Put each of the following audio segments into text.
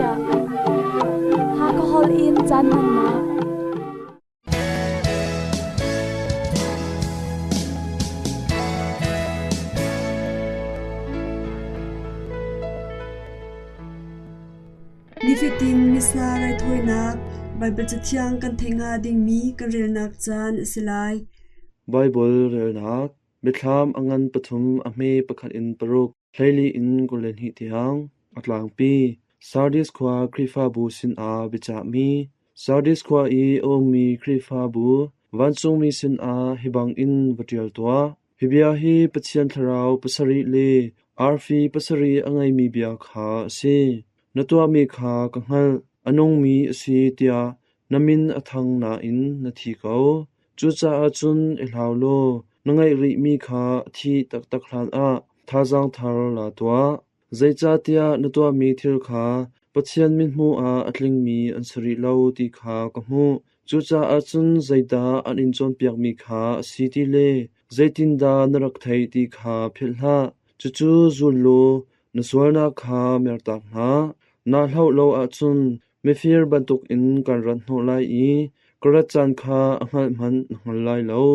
chiah. Hakha holh in caan hmannak. Nifatin Missa raithawinak Baibal Cathiang kan theih hnga dingmi kan relnak caan a si lai. Baibal relnak Biathlam a ngan pathum a hme pakhat in paruk, hleili in 22 tiang a tlangpi. Sardis khua Khrihfabu sinah biacahmi Sardis khua i a ummi Khrihfabu vancungmi sinah hi bangin va ṭial tuah. Hi bia hi Pathian Thlarau pasarih le arfi pasarih a ngeimi bia kha a si. Na tuahmi kha ka hngalh, a nungmi a si tiah na min a thang nain na thi ko. Cucaah cun i hlau law na ngeih rihmi kha a thih taktak hlanah thazaang thar la tuah. Zeicahtiah na tuahmi thil kha Pathian mithmuh ah a tlingmi an si rih lo ti kha ka hmuh. Cucaah cun zeidah an in cawnpiakmi kha a si ti le zeitindah na rak theih ti kha philh hlah. Cucu zul law na sualnak kha mertak hna. Naa hlauh lo ahcun mifir bantukin kan rat hnawh lai i ka rat caan kha a hngalh hmanh na hngal lai lo.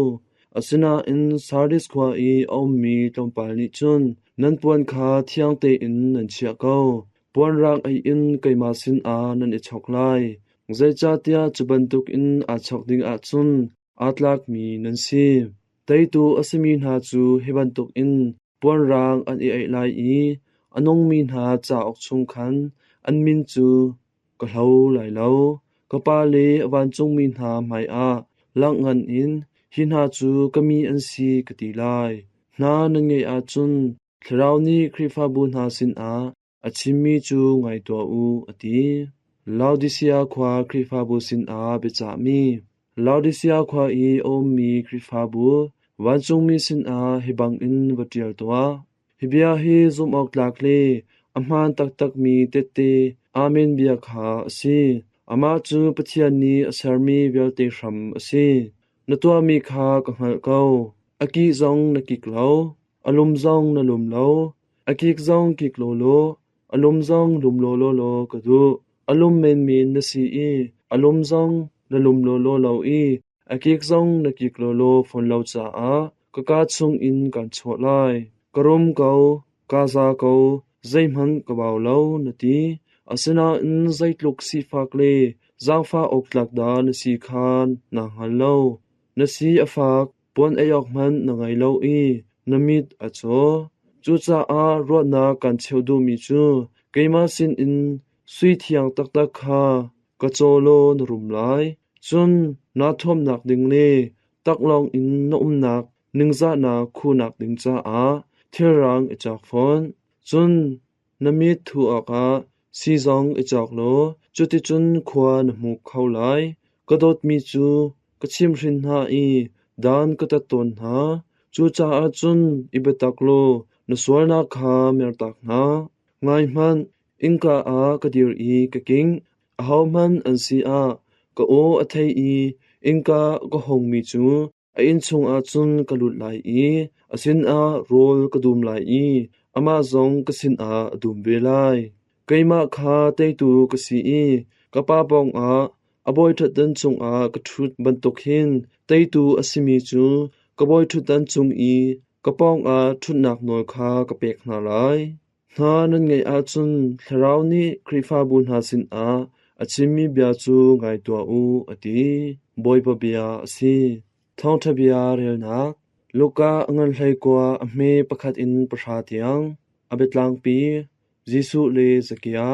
Asinain Sardis khua i a ummi tlawmpal nih cun nan puan kha thiang tein nan chiah ko. Puanrang ei in keimah sinah nan i chawk lai. Zeicahtiah cu bantukin aa chawk ding ahcun aa tlakmi nan si. Teitu a simi hna cu hi bantukin puanrang an i aih lai i a nungmi hna cauk chung khan an min cu ka hlo lai lo. Ka Pa le a vancungmi hna hmaiah langhhngan in hi hna cu ka mi an si ka ti lai. Hna nan ngeih ahcun Thlarau nih Khrihfabu hna sinah a chimmi cu ngai tuah u, a ti. Laodisia khua Khrihfabu sinah biacahmi Laodisia khua i a ummi Khrihfabu vancungmi sinah hi bangin va ṭial tuah. Hi bia hi zumhawktlak le a hmaan taktakmi tehte Amen bia kha a si. Amah cu Pathian nih a sermi vialte hram a si. Na tuahmi kha ka hngalh ko. A kih zong na kik lo, a lum zong na lum lo. A kik zong kik lawlaw, a lum zong lum lawlaw law ka duh. A lum menmen na si i a lum zong na lum lawlaw lo i a kik zong na kik lawlaw fawn lo caah ka kaa chungin kaan chuah lai. Ka rum ko, kaa za ko, zeihmanh ka bau lo, na ti. Asinain zeitluk sifak le zaangfah awk tlak dah na si kha naa hngal lo. Na si a fak, Puan ei awk hmanh na ngei lo i na mit a caw. Cucaah ruahnak kan cheuh duhmi cu keimah sinin sui thiang taktak kha ka caw law na rum lai. Cun naa thuamnak ding le taklawng in na umnak ningzahnak khuhnak ding caah thilrang i cawk fawn. Cun na mit thuh awkah sii zong i cawk law cuticun khua na hmu kho lai. Ka dawtmi cu ka chimhhrin hna i dan ka tat tawn hna. Cucaah cun i biatak law na sualnak kha mertak hna. Ngai hmanh, innka ah ka dir i ka kingh. Ahohmanh an si ah ka aw a thei i innka ka hongmi cu A inn chungah cun ka lut lai i a sinah rawl ka dum lai i amah zong ka sinah a dum ve lai. Keimah kha teitu ka si i ka Pa pawngah a bawiṭhutdan cungah ka ṭhut bantuk hin teitu a simi cu ka bawiṭhutdan cung i ka pawngah ṭhutnak nawl kha ka pek hna lai. Hna nan ngeih ahcun Thlarau nih Khrihfabu hna sinah a chimmi bia cu ngai tuah u, a ti. Bawipa bia a si. Thawngṭha bia relnak Luka a ngan hleikua a hme pakhat in pahra tiang. A biatlangpi Jesuh le Zakia.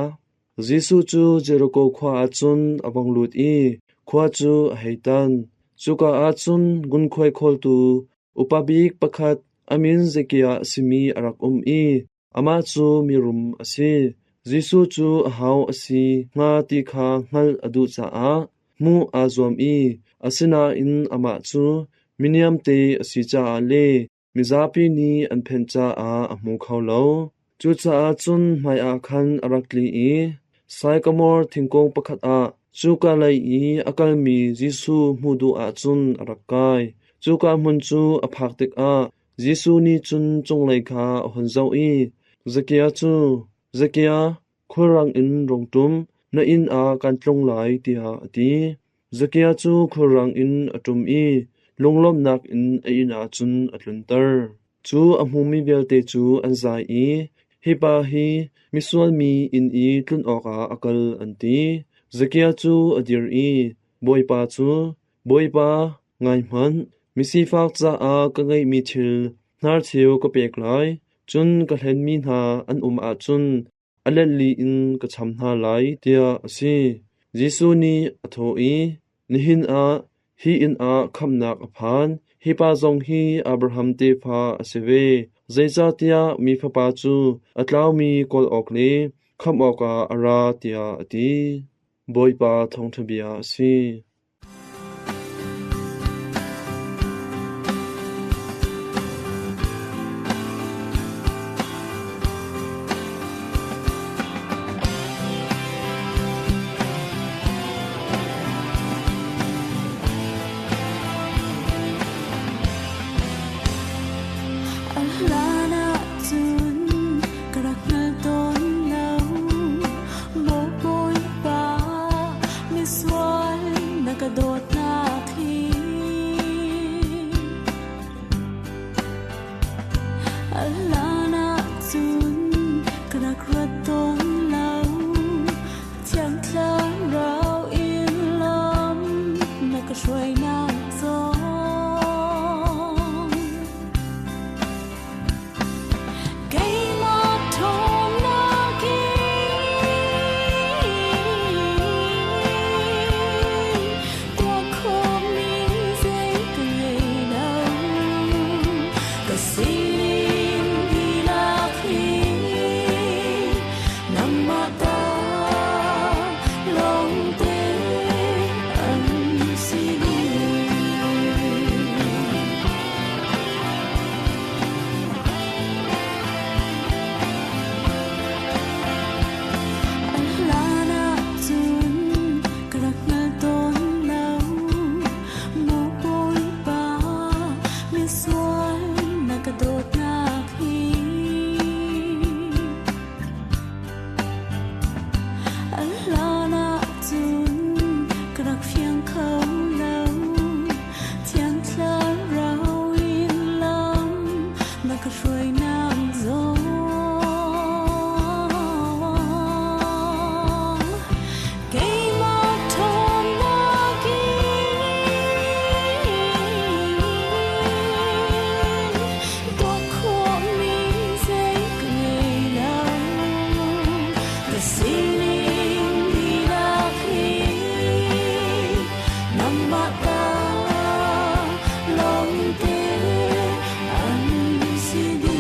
Jesuh cu Jeriko khua ah cun a vung lut i khua cu a hei tan. Cuka ah cun ngunkhuai khawltu Upa bik pakhat a min Zekiah a simi a rak um i amah cu mirum a si. Jesuh cu aho a si hnga ti kha hngalh a duh caah hmuh aa zuam i asinain amah cu miniamte a si caah le mizapi nih an phenh caah a hmu kho lo. Cucaah cun hmaiah khan a rak tli i saikamor thingkung pakhat ah cuka lei i a kalmi Jesuh hmuh duh ahcun a rak kai. Cuka hmun cu a phak tikah Jesuh nih cun cunglei kha a hun zoh i Zakia cu, “Zakia, Khulrang in rung ṭum, na inn ah kan tlung lai, tiah a ti. Zakia cu khulrang in a ṭum i lunglawmhnak in a inn ah cun a tlunter. Cu a hmumi vialte cu an zai i, “Hi pa hi misual mi inn i tlun awkah a kal,” an ti. Zakia cu a dir i Bawipa cu, “Bawipa, ngai hmanh, misifak caah ka ngeihmi thil hnarcheu ka pek lai, cun ka hlenmi hna an um ahcun a let li in ka cham hna lai,” tiah a si. Jesuh nih a thawh i, “Nihin ah hi inn ah khamhnak a phan. Hi pa zong hi Abraham tefa a si ve. Zeicahtiah Mi Fapa cu a tlaumi kawl awk le khamh awkah a ra,” tiah a ti. Bawipa thawngṭha bia a si. A hlan ahcun ka rak hngal tawn lo. Maw Bawipa, misual na ka dawtnak hi. A hlan ahcun ka rak ruat tawn lo. Thiang Thlarau in lam na ka hruainak zong. Keimah ṭhawnnak in tuah khawhmi zei ka ngei lo. Ka sining dihlak hi nangmah ta lawngte an si dih. A hlan ahcun ka rak hngal tawn lo. Maw Bawipa, misual na ka dawtnak hi. A hlan ahcun ka rak fiang kho lo. Thiang Thlarau in lam na ka hruainak zong. Keimah ṭhawnnak in tuah khawhmi zei ka ngei lo. Ka sining dihlak hi nangmah ta lawngte an si dih.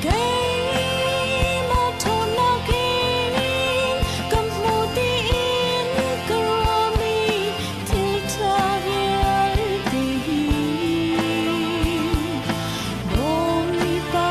Keimah ṭhawnnak in ka hmu tiin ka ruahmi thil ṭha vialte hi Bawipa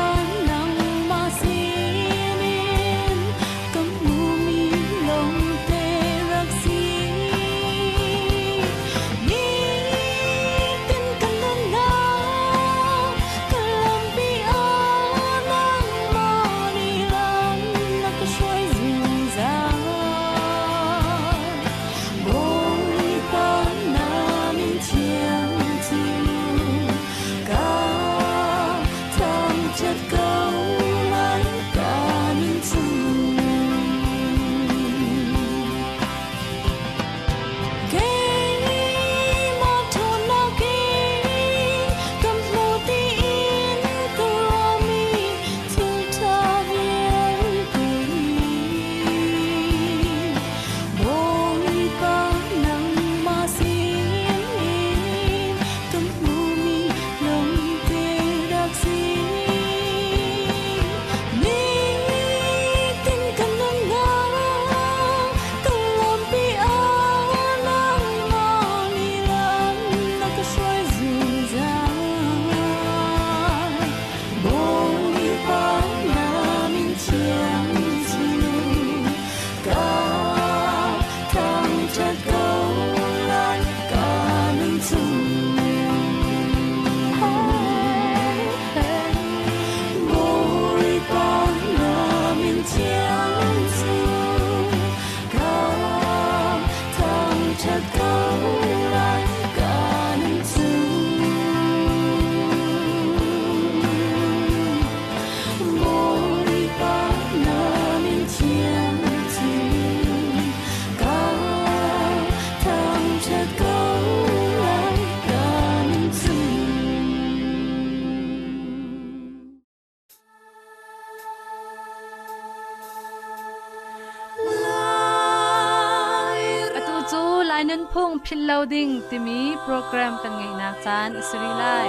nunphung philh lo ding timi program kan ngeihnak caan a si rih lai.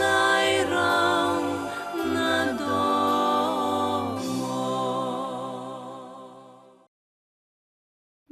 Lairam na daw maw?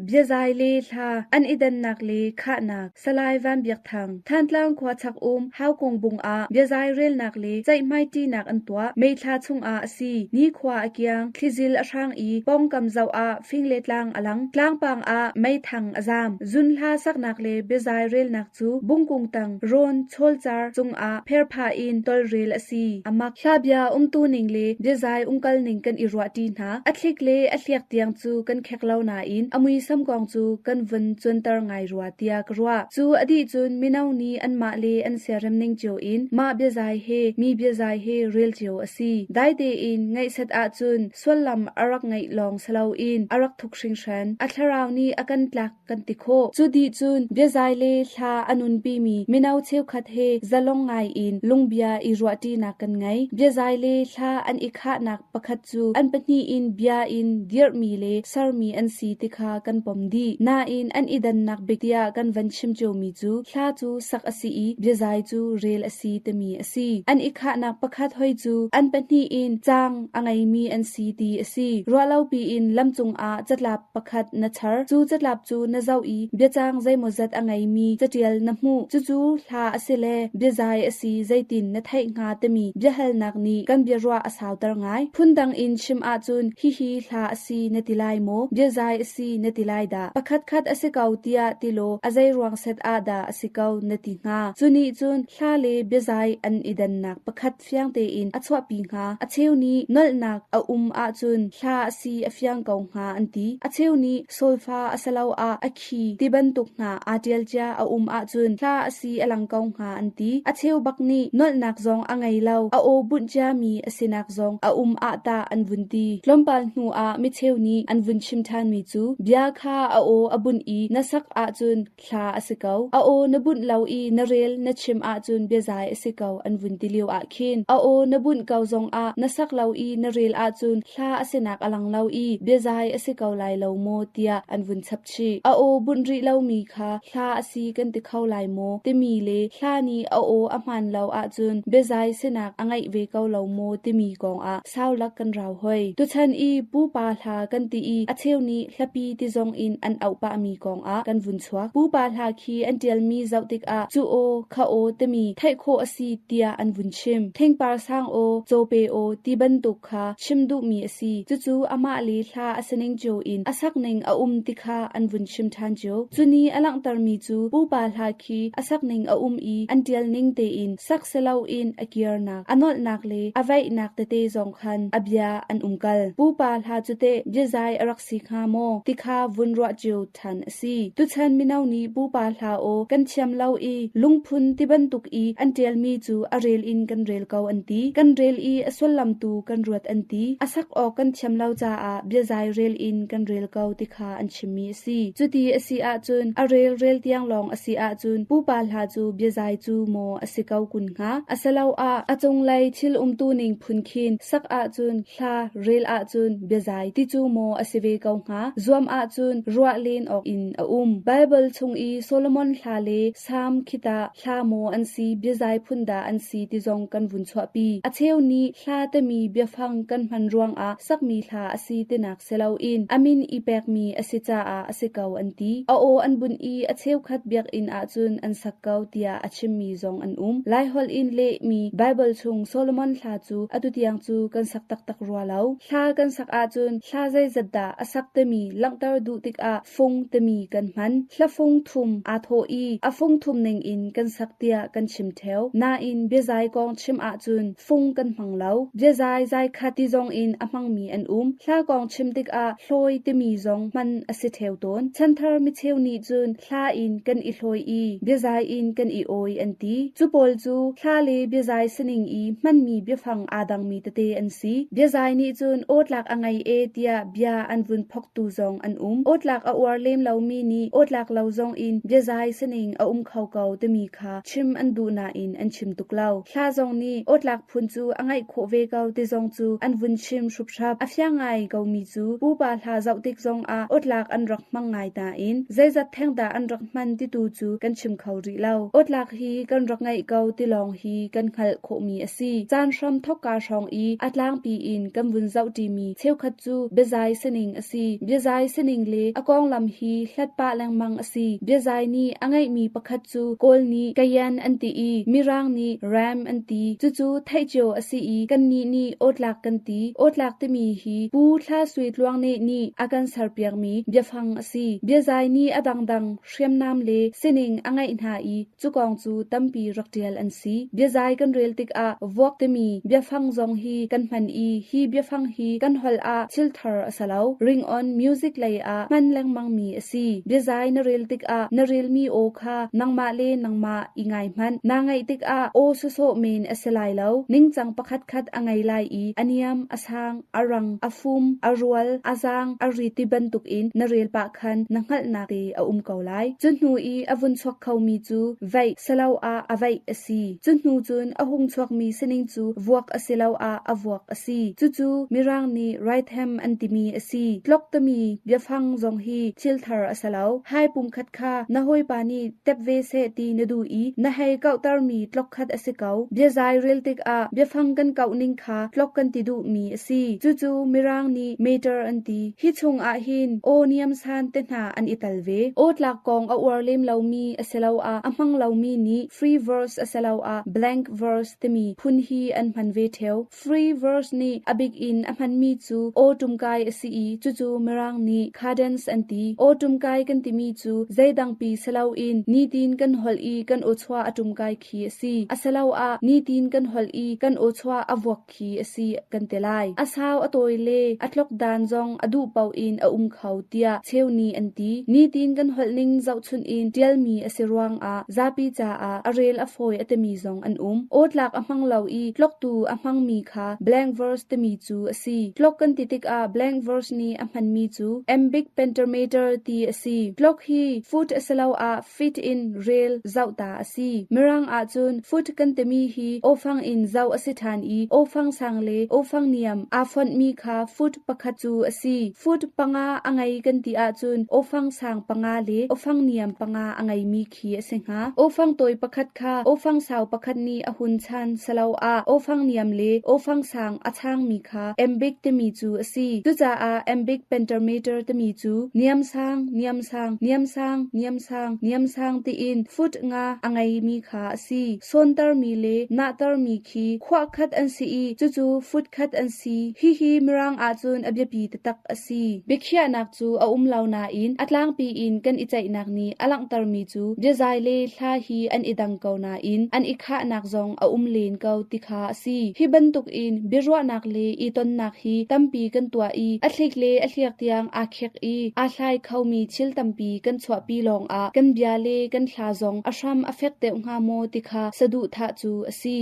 Biazai le hla an i dannak le khahnak Salai Van Biak Thang, Thantlang khua chak um Haukung ah biazai relnak le ceihmaiṭinak an tuah. May thla chungah a si. Nikhua a kiang, thlizil a hrang i pawngkam zoh ah fing le tlang a lang. Tlangpang ah meithang a zaam. Zunhla saknak le biazai relnak cu bungkung tang rawn chawlcar cungah pherpha in tolrel a si. A mak. Hlabia umtu ning le biazai umkal ning kan i ruahṭi hna. A thlik le a hliak tiang cu kan khek lo nain a muisam kong cu kan vun cuanter ngai rua tiah ka ruah. Cu a dih cun mino nih anmah le an siarem ning cio in mah biazai he mi biazai he rel cio a si. Dai tein ngaihset ahcun suallam a rak ngeih lawng si loin a rak thuk hringhran. A thlarau nih a kan tlak kan ti khawh. Cu dih cun biazai le hla a nunpimi mino cheukhat he zalong ngai in lungbia i ruahṭinak kan ngei. Biazai le hla an i khahnak pakhat cu an pahnih in bia in dirhmi le sermi an si ti kha kan pom dih. Nain an i dannak bik tiah kan van chim ciomi cu hla cu sak a si i biazai cu rel a si timi a si. An i khahnak pakhat hoi cu an pahnih in caang a ngeimi an si ti a si. Ruahlopi in lamcung ah catlap pakhat na char. Cu catlap cu na zoh i biacaang zeimawzat a ngeimi caṭial na hmuh. Cucu hla a si le biazai a si zeitin na theih hnga timi biahalnak nih kan biaruah a sauter ngai. Phundang in chim ahcun hihi hla a si na ti lai maw? Biazai a si na ti lai dah? Pakhatkhat a si ko tiah ti law a zeiruang set ah dah a si ko na ti hnga? Cu nih cun hla le biazai an i dannak pakhat fiang tein a chuahpi hnga. A cheu nih nolhnak a um ahcun hla a si a fiang ko hnga an ti. A cheu nih solfa a si lo ah a khi ti bantuk hna aa ṭial cia a um ahcun hla a si a lang ko hnga an ti. A cheu bak nih nolhnak zong a ngei lo, a aw bunh ciami a sinak zong a um ah tah an vun ti. Tlawmpal hnu ah micheu nih an vun chim ṭhanmi cu bia kha a aw a bunh i na sak ahcun hla a si ko. A aw na bunh lo i na rel na chim ahcun biazai a si ko an vun ti lio ah khin a aw na bunh ko zongah na sak lo i na rel ahcun hla a sinak a lang lo i biazai a si ko lai lo maw tiah an vun chap chih. A aw bunh rih lomi kha hla a si kan ti kho lai maw timi le hla nih a aw a hmaan lo ahcun biazai sinak a ngeih ve ko lo maw timi kong ah saulak kan rau hoi. Tuchan i pupa hla kan ti i a cheu nih hlapi ti zong in an auh pahmi kong ah kan vun chuak. Pupa hla khi an ṭialmi zoh tikah cu aw, kha aw timi theih khawh a si tiah an vun chim. Thingpar sang aw, cawpe aw ti bantuk kha chim duhmi a si. Cucu amah le hla a sining cio in a sakning a um ti kha an vun chim ṭhan cio. Cu nih a langhtermi cu pupa hla khi a sakning a um i an ṭialning tein sak si loin a kirnak, a nolhnak le a vaihnak tete zong khan a bia an umkal. Pupa hla cu teh biazai a rak si hnga maw ti kha vun ruah cio ṭhan a si. Tuchan mino nih pupa hla aw kan thiam lo i lungphun ti bantuk i an ṭialmi cu a rel in kan rel ko an ti. Kan rel i a sullam tu kan ruat an ti. A sak awk kan thiam lo caah biazai rel in kan rel ko ti kha an chimmi a si. Cuti a si ahcun a rel rel tiang lawng a si ahcun pupa hla cu biazai cu maw a si ko kun hnga? Asiloah a cunglei thil umtu ning phun khin sak ahcun hla rel ahcun biazai ti cu maw a si ve ko hnga? Zuam ahcun ruah len awk in a um. Baibal chung i Solomon hla le Salm khi tah hla maw an si biazai phun dah an si ti zong kan vun chuahpi. A cheu nih hla timi biafang kan hman ruangah sakmi hla a si tinak si loin a min i pekmi a si caah a si ko an ti. A aw an bunh i a cheukhat biakinn ahcun an sak ko tiah a chimmi zong an um. Laiholh in lehmi Baibal chung Solomon hla cu atu tiang cu kan sak taktak rua lo. Hla kan sak ahcun hla zeizat dah a sak timi langhter duh tikah fung timi kan hman. Hla fung thum aa thawh i a fung thum ningin kan sak tiah kan chim ṭheo. Nain biazai kong chim ahcun fung kan hmang lo. Biazai zai khat ti zong in a hmangmi an um. Hla kong chim tikah hlawi timi zong hman a si ṭheo tawn. Chanthar micheu nih cun hla in kan i hlawi i biazai in kan i awi an ti. Cu pawl cu hla le biazai sining i hmanmi biafang aa dangmi tete an si. Biazai nih cun awtlak a ngei e tiah bia an vun phoktu zong an um. Awtlak a uar lem lomi nih awtlak lo zong in biazai sining a um kho ko timi kha chim an duh nain an chim tuk lo. Hla zong nih awtlak phun cu a ngaih khawh ve ko ti zong cu an vun chim hruphrap. A fiang ngai komi cu pupa hla zoh tik zongah awtlak an rak hmang ngai nain zeizat theng dah an rak hman titu cu kan chim kho rih lo. Awtlak hi kan rak ngeih ko ti lawng hi kan hngalh khawhmi a si. Caan hram thokka hrawng i a tlangpi in kan vun zohṭimi cheukhat cu biazai sining a si. Biazai sining le a konglam hi hlat pah lengmang a si. Biazai nih a ngeihmi pakhat cu Kawl nih Kayan an ti i Mirang nih Ram an ti. Cucu theih cio a si i kannih nih awtlak kan ti. Awtlak timi hi Pu Thla Sui Tluangneh nih a kan serpiakmi biafang a si. Biazai nih a dangdang hriamnam le sining a ngeih hna i Cu kong cu tampi rak ṭial an si. Biazai kan rel tikah vuak timi biafang zong hi kan hman i hi biafang hi kan holh ah thil thar a si lo. Ringawn music lei ah hman lengmangmi a si. Biazai na rel tikah na relmi aw kha nangmah le nangmah i ngai hmanh. Naa ngaih tikah aw sawsawh men a si lai lo. Ningcang pakhatkhat a ngei lai i a niam, a sang, a rang, a fum, a rual, a zaang, a ri ti bantukin na rel pah khan na hngalhnak te a um ko lai. Cu hnu i a vun chuak khomi cu veih siloah a veih a si. Cu hnu cun a hung chuakmi sining cu vuak asiloah a vuak a si. Cucu Mirang nih rhythm an timi a si. Tlok timi biafang zong hi thil thar a si lo. Hai pumkhat kha na hawipa nih tep ve seh ti na duh i na hei kauhtermi tlok khat a si ko. Biazai rel tikah biafang kan kauh ning kha tlok kan ti duhmi a si. Cucu Mirang nih meter an ti. Hi chung ah hin aw niamsan te hna an i tel ve. Aw tlak kong a uar lem lomi asiloah a hmang lomi nih free verse asiloah blank verse timi phun hi an hman ve ṭheo. Free verse nih a bik in a hmanmi cu aw ṭumkai a si i cucu Mirang nih cadence an ti. Aw ṭumkai kan timi cu zeidangpi si loin nitin kan holh i kan awchuah a ṭumkai khi a si. Asiloah nitin kan holh i kan awchuah a vuak khi a si kan ti lai. A sau a tawi le a tlok dan zong a duh paoh in a um kho tiah cheu nih an ti. Nitin kan holh ning zohchunh in ṭialmi a si ruangah zapi caah a rel a fawi a timi zong an um. Awtlak a hmang lo i tloktu a hmangmi kha blank verse timi cu a si. Tlok kan ti tikah blank verse nih a hmanmi cu iambic pentameter ti a si. Tlok hi foot asiloah feet in rel zoh ta a si. Mirang ahcun foot kan timi hi awfang in zoh a si ṭhan i awfang sang le awfang niam aa fonhmi kha foot pakhat cu a si. Foot panga a ngei kan ti ahcun awfang sang panga le awfang niam panga a ngeimi khi a si hnga. Awfang tawi pakhat kha awfang sau pakhat nih a hun chan siloah awfang niam le awfang sang a changmi kha iambic timi cu a si. Cucaah iambic pentameter timi cu niam sang, niam sang, niam sang, niam sang, niam sang tiin foot nga a ngeimi kha a si. Sawntermi le nahtermi khi khuah khat an si i cucu foot khat an si. Hihi Mirang ahcun a biapi taktak a si. Biakhiahnak cu a um lo nain a tlangpi in kan i ceihnak nih a langhtermi cu biazai le hla hi an i dang ko nain an i khahnak zong a um len ko ti kha a si. Hi bantukin biaruahnak le i tonnak hi tampi kan tuah i a thlik le a hliak tiang aa khek i aa hlai khomi thil tampi kan chuahpi lawngah kan bia le kan hla zong a hram a fek deuh hnga maw ti kha saduhthah cu a si.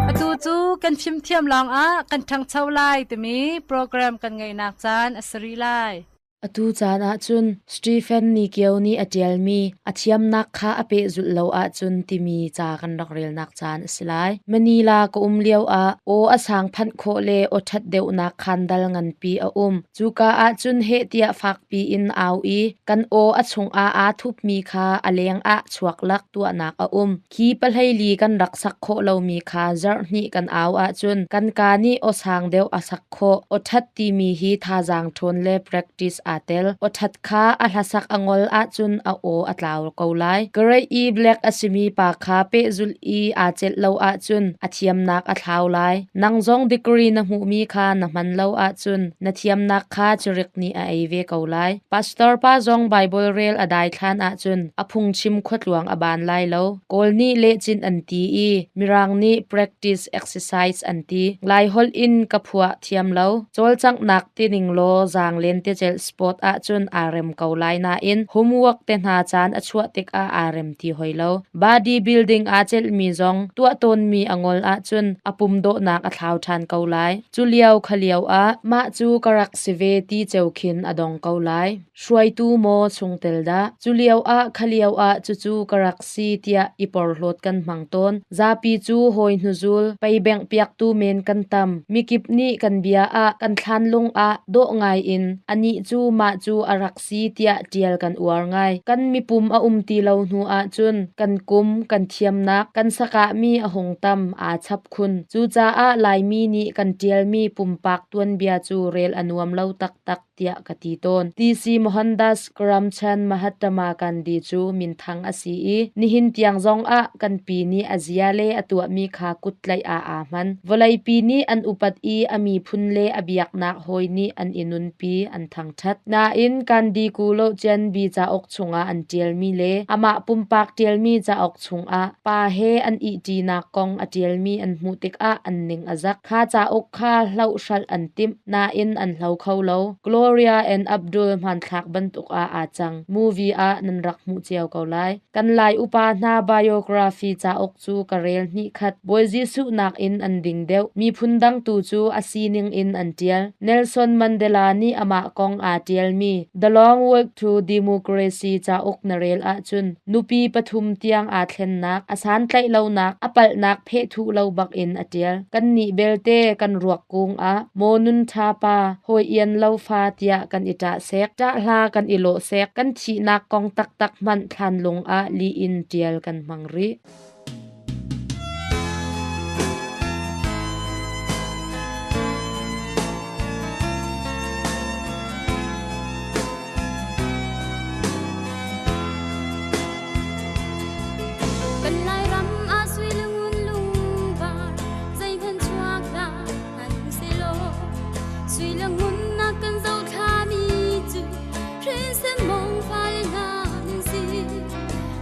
Atu cu kan fimthiam lawngah kan ṭhangcho lai timi program kan ngeihnak caan a si rih lai. Atu caan ahcun Stephen Nikio nih a ṭialmi A Thiamnak Kha A Pehzulh Lo Ahcun timi ca kan rak relnak caan a si lai. Manila ka um lioah aw a sang phanh khawh le aw ṭhat deuhnak khandal nganpi a um. Cuka ahcun heh tiah fakpi in au i kan aw a chungah aa thupmi kha a leng ah chuak lak tuahnak a um. Khi pahleili kan rak sak khawh lomi kha zarhhnih kan au ahcun kan kaa nih aw sang deuh a sak khawh. Aw ṭhat timi hi thazaang ṭhawn le practice aa tel. Aw ṭhat kha a hlasak a ngol ahcun a aw a tlau ko lai. Grade E black a simi pa kha pehzulh i aa celh lo ahcun a thiamnak a thlau lai. Nang zong degree na hmuhmi kha na hman lo ahcun na thiamnak kha cirik nih a ei ve ko lai. Pastor pa zong Baibal rel a daithlan ahcun a phungchim khuatluang a ban lai lo. Kawl nih lehcin an ti i Mirang nih practice exercise an ti. Laiholh in ka phuah thiam lo. Cawlcanghnak tining law zaanglen ticelh. sport ahcun aa rem ko lai nain homework te hna caan a chuah tikah aa rem ti hoi lo. Body building aa celhmi zong tuah tawnmi a ngol ahcun a pum dawhnak a thlau ṭhan ko lai. Cu lio kha lio ah mah cu ka rak si ve ti ceu khin a dong ko lai. Hruaitu maw chungtel dah? Cu lio ah kha lio ah cucu ka rak si tiah i porhlawt kan hmang tawn. Zapi cu hawi hnuzul, pei bengh piaktu men kan tam. Mikip nih kan bia ah kan thlanlung ah dawh ngai in anih cu mah cu a rak si tiah ṭial kan uar ngai. Kan mipum a um ti lo hnu ahcun kan kum, kan thiamnak, kan sakahmi a hung tam, aa chap khun. Cucaah Laimi nih kan ṭialmi pumpak tuanbia cu rel a nuam lo taktak tiah ka ti tawn. TC Mohandas Karamchand Mahatma Gandhi cu minthang a si i nihin tiang zongah kan pi nih a zia le a tuahmi kha kuttlaih ah aa hman. Vawleipi nih an upat i a miphun le a biaknak hawi nih an i nunpi, an thangṭhat. Nain Gandhi Kulochian bi cauk chungah an ṭialmi le amah pumpak ṭialmi cauk chungah pa he an ihṭinak kong a ṭialmi an hmuh tikah an ning a zak. Kha cauk kha hlohhralh an timh, nain an hlo kho lo. Gloria and Abdul hmanthlak bantuk ah aa cang. Movie ah nan rak hmuh cio ko lai. Kan Lai upa hna biography cauk cu ka rel hnihkhat. Bawi Jesuh nakin an ding deuh. Miphun dang tu cu a sining in an ṭial. Nelson Mandela nih amah kong aa ṭialmi The Long Walk to Democracy cauk na rel ahcun nupi pathum tiang aa thlennak, a santlaih lonak, a palhnak phehthuh lo bakin a ṭial. Kannih belte kan ruak kung ah maw nun ṭha pa, hawi ian lo fa tiah kan i ṭah sek, ṭah hla kan i lawh sek, kan thihnak kong taktak hmanh thlanlung ah lih in ṭial kan hmang rih. Kan Lairam ah sui le ngun lungvar zeihmanh chuak hlah hmanhsehlaw sui le ngun nak kan zohthlami cu hrinsen mong fale hna nan si.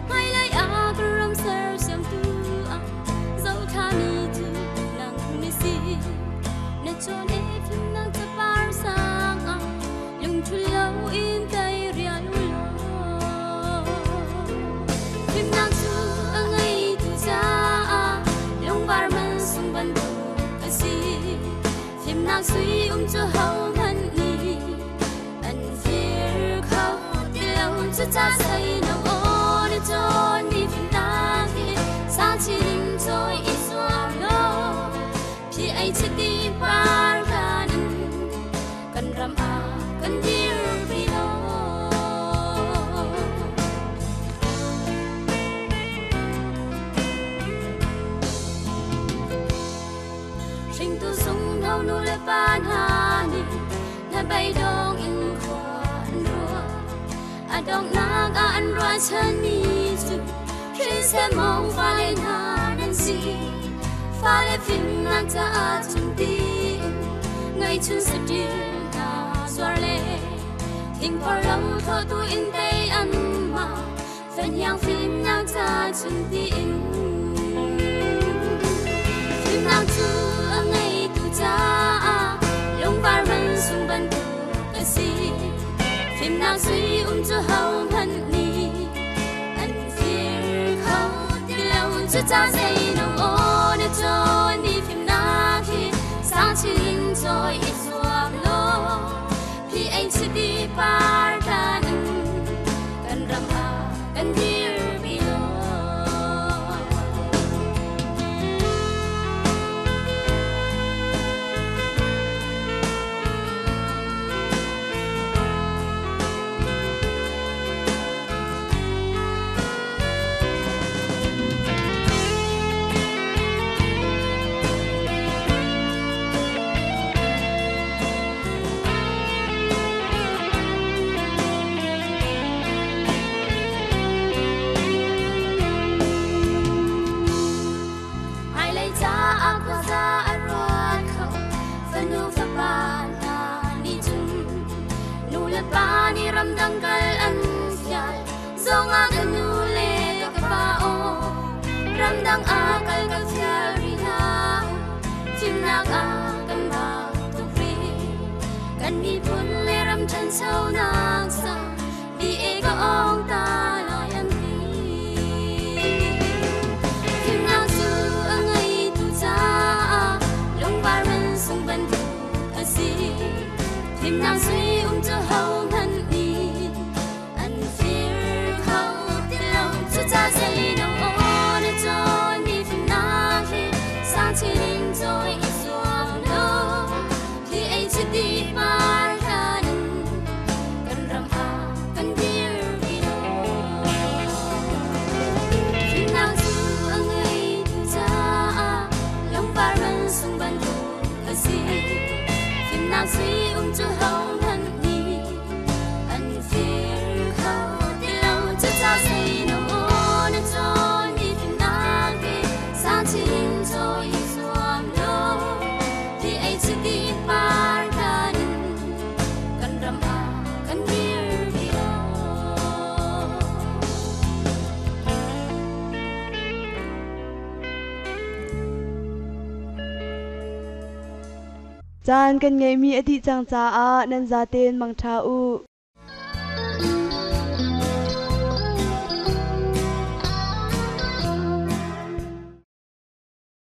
Hmailei ah kan ram sersiamtu ah zohthlami cu nang na si. Na chawn e fimnak capar sang ah lungthul loin tei rial u law. Fimnak cu a ngeitu caah lungvar man sung bantuk a si. Fimnak sui um cu hohmanh nih an fir kho ti lo. Cucaah sei no aw na cawnmi fimnak hi sang chin in cawi i zuam law phi ei chiti par hlan in kan ram ah kan dirpi law. Hringtu sungno nu le pa hna nih na beidong in khua an ruah. A donghnak ah an ruahchanmi cu hrinseh mong fale hna nan si. Fale fimnak caah cun tiin ngaihchun saṭil hna zuar le thingphor lo thawtu in tei an mah fenhiang fimnak ca cun tiin. Fimnak cu a ngeitu caah lungvar man sung bantuk a si. Fimnak sui um cu hohmanh nih an fir kho ti lo. Cucaah zeino aw na cawnmi fimnak hi sang chin in cawi i zuam law phi ein chiti par hlan in kan ram ah kan dirpi law. Hmailei caah khuaza a ruat kho fanu fapa hna nih cun nu le pa nih ramdang kal an fial zongah ka nu le ka pa aw ramdang ah kal ka fial rih hlah fimnak ah kan bau tuk rih kan miphun le ram ṭhanchonak ca BA ka awng ta lai an ti. Fimnak cu a ngeitu caah lungvar man sung bantuk a si. Fimnak sui um cu hohmanh nih an fir kho ti lo. Cucaah seino aw na cawnmi fimnak hi sang chin in cawi i zuam law PhD par hlan in kan ram ah kan dirpi law. Fimnak cu a ngeitu caah lungvar man sung bantuk a si. Fimnak sui um cu hohmanh nih an fir kho ti lo. Cucaah seino aw na cawnmi fimnak hi sang chin in cawi i zuam law PhD par hlan in kan ram ah kan dirpi law. Caan kan ngeihmi a dih cang caah nan zaten mangṭha u.